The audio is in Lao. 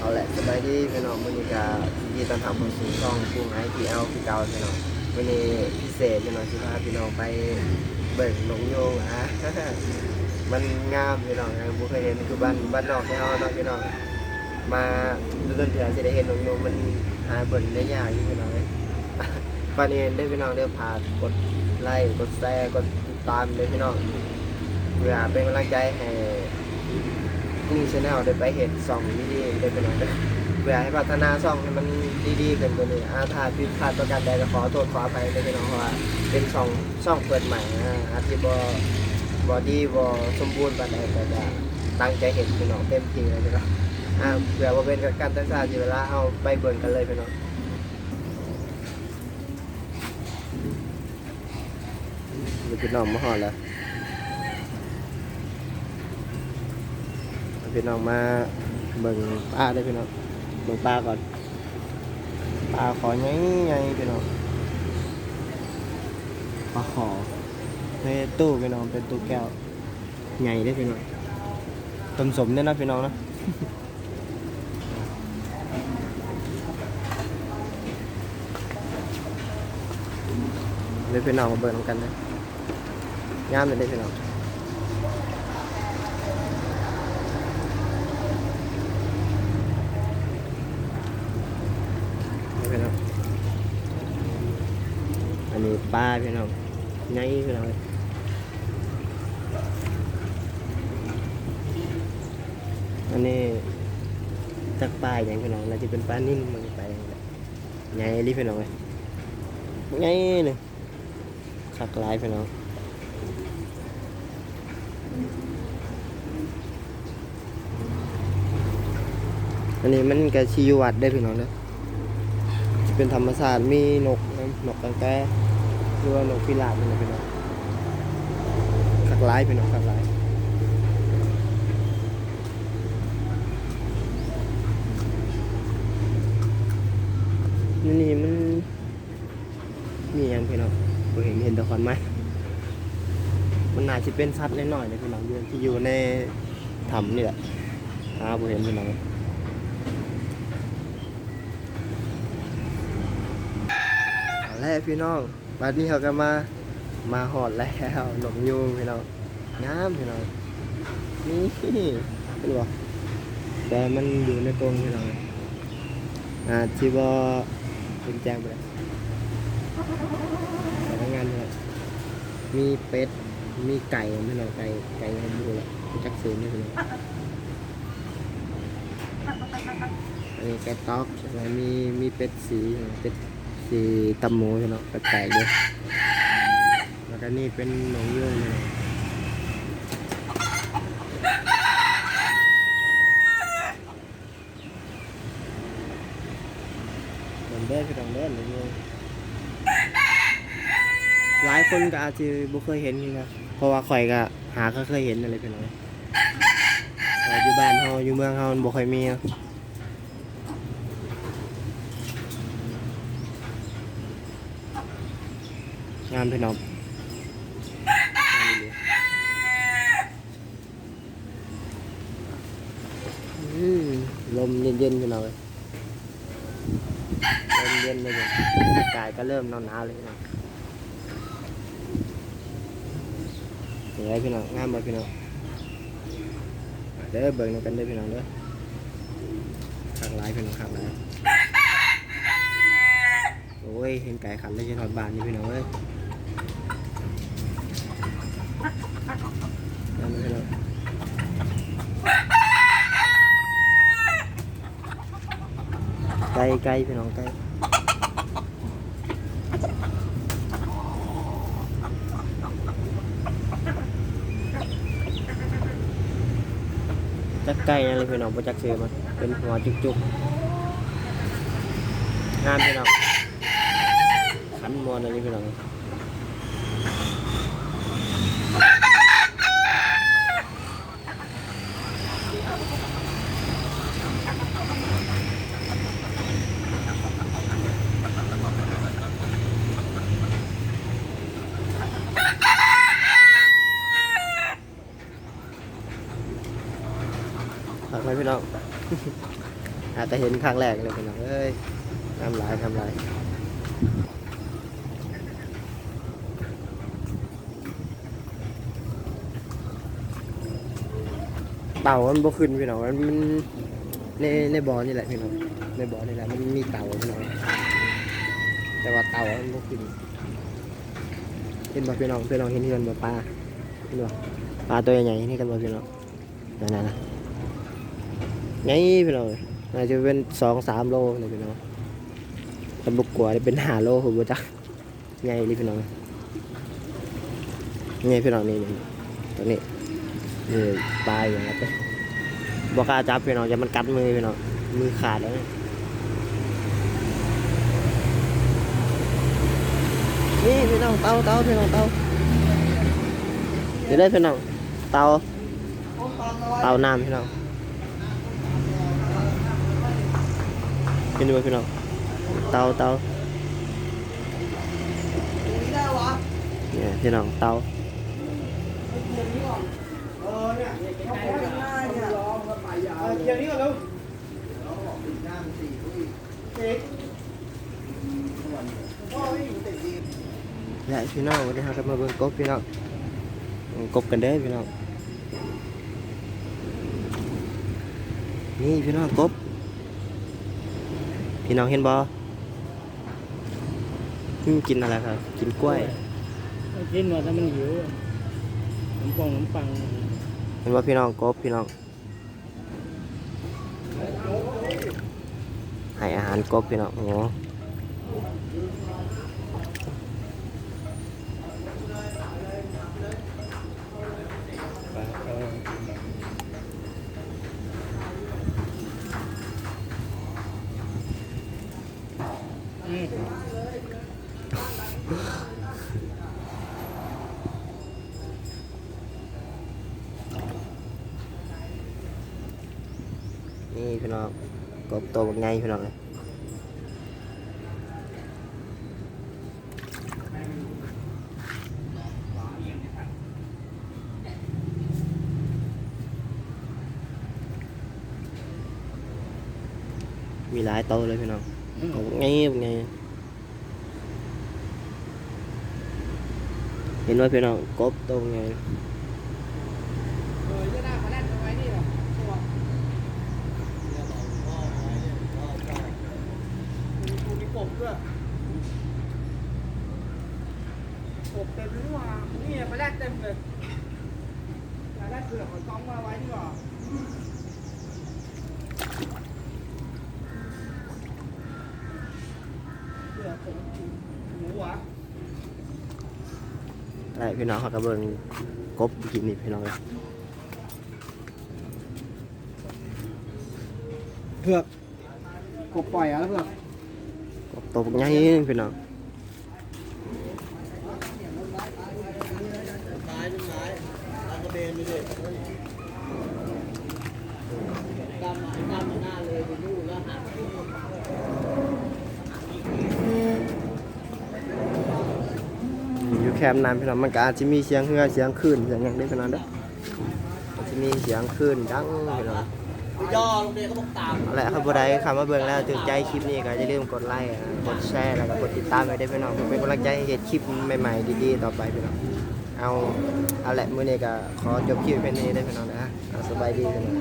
ເອົາແຫຼະ ສະບາຍດີພີ່ນ້ອງ ມື້ນີ້ກະຍິນດີຕ້ອນຮັບເຂົ້າສູ່ຊ່ອງກຸງໄອທີແອລຄືເກົ່າພີ່ນ້ອງ. ມື້ນີ້ພິເສດພີ່ນ້ອງ ຊິພາພີ່ນ້ອງໄປເບິ່ງນົກຍູງ ອາ ມັນງາມພີ່ນ້ອງ ເອີ ບໍ່ເຄີຍເຫັນ ຄືບ້ານ ບ້ານນອກແຖວເຮົາເນາະພີ່ນ້ອງ. ມາດົນໆເທື່ອຊິໄດ້ເຫັນນົກຍູງ ມັນຫາເບິ່ງໄດ້ຍາກຢູ່ພີ່ນ້ອງເອີຍ. ຝາກນີ້ເດີພີ່ນ້ອງເດີ ຝາກກົດໄລ ກົດແຊ ກົດຕິດຕາມເດີພີ່ນ້ອງ ເພື່ອເປັນກຳລັງໃຈໃຫ້ກຸງແຊນແນວໄດ້ໄປເຮັດຊ່ອງດີໆເດີພີ່ນ້ອງເດີ ເພື່ອໃຫ້ພັດທະນາຊ່ອງໃຫ້ມັນດີໆຂຶ້ນກວ່ານີ້. ອາ ຖ້າຜິດພາດປະການໃດກໍຂໍໂທດຂໍອະໄພເດີພີ່ນ້ອງ ເພາະວ່າເປັນຊ່ອງ ຊ່ອງເປີດໃໝ່ ອາ ອາດຊິບໍ່ ບໍ່ດີ ບໍ່ສົມບູນປານໃດ ແຕ່ກໍຕັ້ງໃຈເຮັດພີ່ນ້ອງ ເຕັມທີ່ເລີຍພີ່ນ້ອງ. ອາ ເພື່ອບໍ່ເປັນການເສຍເວລາ ເຮົາໄປເບິ່ງກັນເລີຍພີ່ນ້ອງ. ນີ້ພີ່ນ້ອງມາຮອດແລ້ວ ພີ່ນ້ອງມາເບິ່ງປາເດີພີ່ນ້ອງ ເບິ່ງປາກ່ອນ. ປາຂໍໃຫຍ່ໆພີ່ນ້ອງ ປາຂໍໃນຕູ້ພີ່ນ້ອງ ເປັນຕູ້ແກ້ວ ໃຫຍ່ເດ້ພີ່ນ້ອງ ຕົ້ມສົມເດ້ເນາະພີ່ນ້ອງເນາະ. ເດີພີ່ນ້ອງ ມາເບິ່ງນຳກັນເດີ ງາມເລີຍເດ້ພີ່ນ້ອງ ເດີພີ່ນ້ອງ. ອັນນີ້ປາພີ່ນ້ອງ ໃຫຍ່ພີ່ນ້ອງເອີຍ. ອັນນີ້ຈັກປາອີ່ຫຍັງພີ່ນ້ອງ ໜ້າຈະເປັນປານິນ ມັນໄປ ໃຫຍ່ອີ່ຫຼີພີ່ນ້ອງເອີຍ ບັກໃຫຍ່ເລີຍ ຄັກຫຼາຍພີ່ນ້ອງ. ອັນນີ້ມັນກະຊິຢູ່ວັດເດີພີ່ນ້ອງເດີ ຊິເປັນທຳມະຊາດ ມີນົກນຳ ນົກກາງແກ ຫຼືວ່ານົກພິລາບນີ້ແຫຼະພີ່ນ້ອງ. ຄັກຫຼາຍພີ່ນ້ອງ ຄັກຫຼາຍ. ຢູ່ນີ້ມັນ ມີຫຍັງພີ່ນ້ອງ ບໍ່ເຫັນ ເຫັນແຕ່ຂອນໄມ້. ມັນໜ້າຊິເປັນສັດນ້ອຍໆເດ້ພີ່ນ້ອງ ຢູ່ ທີ່ຢູ່ໃນຖ້ຳນີ້ແຫຼະ ຫາບໍ່ເຫັນພີ່ນ້ອງ. ເອົາແຫຼະພີ່ນ້ອງ ບາດນີ້ເຮົາກໍມາ ມາຮອດແລ້ວ ນົກຍູງພີ່ນ້ອງ. ງາມພີ່ນ້ອງ ນີ້ ເຫັນບໍ່ ແຕ່ມັນຢູ່ໃນກົງພີ່ນ້ອງ ອາດຊິບໍ່ເຫັນແຈ້ງປານໃດ ແຕ່ກໍງາມຢູ່ແຫຼະ. ມີເປັດ ມີໄກ່ພີ່ນ້ອງ ໄກ່ ໄກ່ຫຍັງບໍ່ຮູ້ແຫຼະ ບໍ່ຈັກຊື່ເດ້ພີ່ນ້ອງ. ອັນນີ້ໄກ່ຕອກ ແລ້ວມີ ມີເປັດສີ ເປັດສີຕຳໝູພີ່ນ້ອງ ແປກໆຢູ່. ແລ້ວກໍນີ້ເປັນນົກຍູງພີ່ນ້ອງ ເບິ່ງເດີພີ່ນ້ອງເດີ ນົກຍູງ. ຫຼາຍຄົນກໍອາດຊິບໍ່ເຄີຍເຫັນຄືກັນ ເພາະວ່າຂ້ອຍກໍຫາກໍເຄີຍເຫັນນັ້ນແຫຼະພີ່ນ້ອງ ແຕ່ຢູ່ບ້ານເຮົາ ຢູ່ເມືອງເຮົາມັນບໍ່ຄ່ອຍມີເນາະ. ງາມພີ່ນ້ອງ ງາມອີ່ຫຼີ. ອືມ ລົມເຢັນໆ ພີ່ນ້ອງເອີຍ ລົມເຢັນເລີຍ ອາກາດກໍເລີ່ມໜາວໆ ເລີຍພີ່ນ້ອງ. ເປັນໄງພີ່ນ້ອງ ງາມບໍ່ພີ່ນ້ອງ? ມາເດີ ເບິ່ງນຳກັນເດີພີ່ນ້ອງເດີ ຄັກຫຼາຍພີ່ນ້ອງ ຄັກຫຼາຍ. ໂອ້ຍ ເຫັນໄກ່ຂັນແລ້ວ ຈະຮອດບ້ານຢູ່ພີ່ນ້ອງເອີຍ ນັ້ນພີ່ນ້ອງ ໄກ່ ໄກ່ພີ່ນ້ອງ ໄກ່ ຈັກໄກ່ຫຍັງເລີຍພີ່ນ້ອງ ບໍ່ຈັກຊື່ມັນ ເປັນຫົວຈຸກໆ ງາມພີ່ນ້ອງ ຂັນມ່ວນອີ່ຫຼີພີ່ນ້ອງ. ຝາກໄວ້ພີ່ນ້ອງ ອາດຈະເຫັນຄັ້ງແລກເລີຍພີ່ນ້ອງເອີຍ. ງາມຫຼາຍ ງາມຫຼາຍ. ເຕົາມັນບໍ່ຂຶ້ນພີ່ນ້ອງ, ມັນ ມັນ ໃນ ໃນບໍ່ນີ້ແຫຼະພີ່ນ້ອງ, ໃນບໍ່ນີ້ແຫຼະມັນມີເຕົາພີ່ນ້ອງ, ແຕ່ວ່າເຕົາມັນບໍ່ຂຶ້ນ. ເຫັນບໍ່ພີ່ນ້ອງ? ພີ່ນ້ອງເຫັນຄືກັນບໍ່? ປາ ເຫັນບໍ່? ປາຕົວໃຫຍ່ໆ ເຫັນຄືກັນບໍ່ພີ່ນ້ອງ? ນັ້ນໆ ໃຫຍ່ພີ່ນ້ອງ, ໜ້າຈະເປັນສອງສາມໂລນີ້ພີ່ນ້ອງ, ຄັນບໍ່ກວານີ້ເປັນຫ້າໂລພຸ້ນບໍ່ຈັກ. ໃຫຍ່ເລີຍພີ່ນ້ອງ, ໃຫຍ່ພີ່ນ້ອງ. ນີ້ ນີ້ ໂຕນີ້ ເອີ ປາອີ່ຫຍັງ ບໍ່ກ້າຈັບພີ່ນ້ອງ, ຢ້ານມັນກັດມືພີ່ນ້ອງ, ມືຂາດແລ້ວ. ນີ້ພີ່ນ້ອງ ເຕົາ ເຕົາພີ່ນ້ອງ ເຕົາ. ນີ້ເດີພີ່ນ້ອງ ເຕົາ ເຕົານ້ຳພີ່ນ້ອງ, ເຫັນຢູ່ບໍ່ພີ່ນ້ອງ? ເຕົາ ເຕົາ ນີ້ພີ່ນ້ອງ ເຕົາ. ແລະພີ່ນ້ອງ ວັນນີ້ເຮົາກະມາເບິ່ງກົບພີ່ນ້ອງ, ເບິ່ງກົບກັນເດີພີ່ນ້ອງ. ນີ້ພີ່ນ້ອງ ກົບ ພີ່ນ້ອງເຫັນບໍ່? ກິນອະໄລຄະ? ກິນກ້ວຍ. ກິນວ່າແຕ່ມັນຫິວ ຂະໜົມປົງ ຂະໜົມປັງ. ເຫັນບໍ່ພີ່ນ້ອງ? ກົບພີ່ນ້ອງ. ໃຫ້ອາຫານກົບພີ່ນ້ອງ. ໂອ້ ອືມ. ນີ້ພີ່ນ້ອງ ກົບໂຕບັກໃຫຍ່ພີ່ນ້ອງເອີຍ. ມີຫຼາຍໂຕເລີຍພີ່ນ້ອງ. ອືມ ກົບໃຫຍ່ ໃຫຍ່ ເຫັນບໍ່ພີ່ນ້ອງ? ກົບໂຕໃຫຍ່. ເອີ ຢູ່ໜ້າປາແລັດໄວ້ນີ້ລະ ຕົວ ມີກົບດ້ວຍ ກົບເຕັມເລີຍວ່າ ນີ້ປາແລັດເຕັມເລີຍ. ໄດ້ພີ່ນ້ອງ ເຮົາກະເບິ່ງກົບກິນນີ້ພີ່ນ້ອງເອີຍ. ເຜືອກ ກົບປ່ອຍເອົາເຜືອກ ກົບໂຕບັກໃຫຍ່ພີ່ນ້ອງ. ຢູ່ແຄມນັ້ນພີ່ນ້ອງ ມັນກະອາດຊິມີສຽງເຮືອ ສຽງຄື້ນ ສຽງຫຍັງເດ້ພີ່ນ້ອງເດີ. ມັນຊິມີສຽງຄື້ນດັງພີ່ນ້ອງ. ເອົາແຫຼະ ຄັນຜູ້ໃດເຂົ້າມາເບິ່ງແລ້ວຖືກໃຈຄລິບນີ້ ກໍຢ່າລືມກົດໄລ ກົດແຊ ແລ້ວກໍກົດຕິດຕາມໃຫ້ເດີພີ່ນ້ອງ ເພື່ອເປັນກຳລັງໃຈໃຫ້ເຮັດຄລິບໃໝ່ໆ ດີໆ ຕໍ່ໄປພີ່ນ້ອງ. ເອົາ ເອົາແຫຼະ ມື້ນີ້ກໍຂໍຈົບຄລິບພຽງເທົ່ານີ້ເດີພີ່ນ້ອງເດີ. ເອົາ ສະບາຍດີພີ່ນ້ອງ.